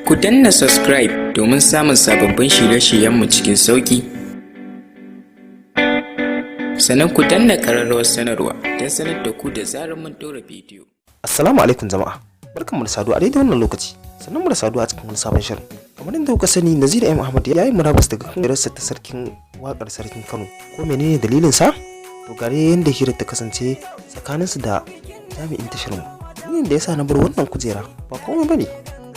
Ku danna subscribe domin samun sababbin shirye-shiryenmu cikin sauƙi. Sannan ku danna ƙararrawar sanarwa don sanar da ku da zarar mun ɗora bidiyo. Assalamu alaikum jama'a. Barkanmu da saduwa a daidai wannan lokaci. Sannan mu da saduwa a cikin wani sabon shirin. Kamar yadda kuka sani, Naziru M Ahmad ya yi murabus daga kujerarsa ta sarkin waƙar sarkin Kano. Ko menene dalilin sa? To, gare yadda hirar ta kasance tsakaninsu da jami'in tashar mu. Dalilin da yasa na bar wannan kujera ba komai bane,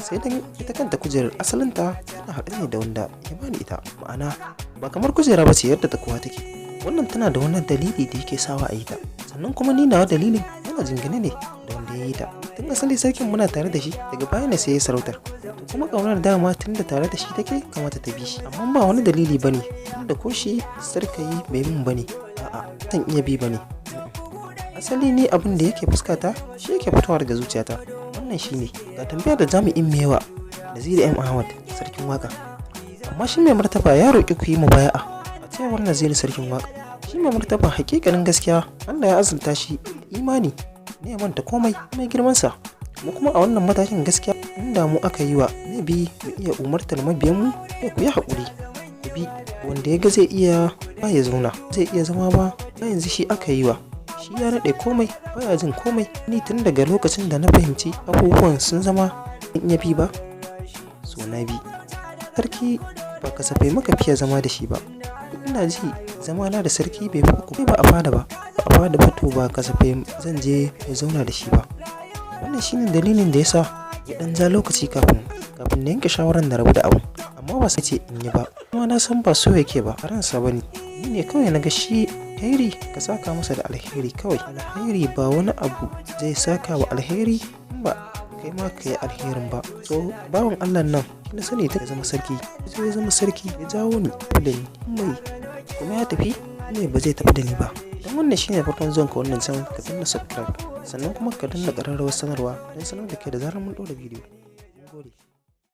sai dan ita kanta kujerar asalinta tana haɗe ne da wanda ya bani ita. Ma'ana, ba kamar kujera ba ce yadda ta kowa take. Wannan tana da wannan dalili da yake sawa a yi ta. Sannan kuma ni nawa dalilin yana jingine ne da wanda ya yi ta. Tun asali sarkin muna tare da shi, daga baya ne sai ya sarautar. To, kuma ƙaunar dama tun da tare da shi take, kamata ta bi shi. Amma ba wani dalili bane da ko shi sarkayi bai mun bane. A'a, zan iya bi bane. Asali ni abin da yake fuskata shi yake fitowa daga zuciyata. Wannan shine ga tambayar da jami'in mewa Naziru M Ahmad, sarkin waka. Amma shi mai martaba ya roƙi ku yi mubaya'a, a cewar Naziru sarkin waka. Shi mai martaba, hakikanin gaskiya, Allah ya azurta shi imani ne ya manta komai mai girmansa. Mu kuma a wannan matakin, gaskiya, inda mu aka yi wa bi mu iya umartar mabiyanmu ya ku yi haƙuri, ku bi wanda ya ga zai iya ba ya zauna, zai iya zama ba. Yanzu shi aka yi wa, shi ya naɗe komai, baya jin komai. Ni tun daga lokacin da na fahimci abubuwan sun zama in iya bi ba, so na bi sarki. Ba kasafai muka fiye zama da shi ba. Ina ji zamana da sarki bai fi uku ba a fada ba, a fada ba. To, ba kasafai zan je ya zauna da shi ba. Wannan shine dalilin da yasa ya dan ja lokaci kafin na yanke shawarar na rabu da abun. Amma ba sai ce in yi ba, kuma na san ba so yake ba a ransa bane. Ni ne kawai na ga shi alheri ka saka masa da alheri kawai. Alheri ba wani abu zai saka wa alheri in ba kai ma ka yi alherin ba. So bawan Allah nan shi na sani ta zama sarki, ya zama sarki, ya jawo ni da ni mai kuma ya tafi ne, ba zai tafi da ni ba. Don wannan shine farkon zuwan ka wannan channel, ka danna subscribe, sannan kuma ka danna ƙararrawar sanarwa don sanar da kai da zarar mun ɗora bidiyo. Mun gode.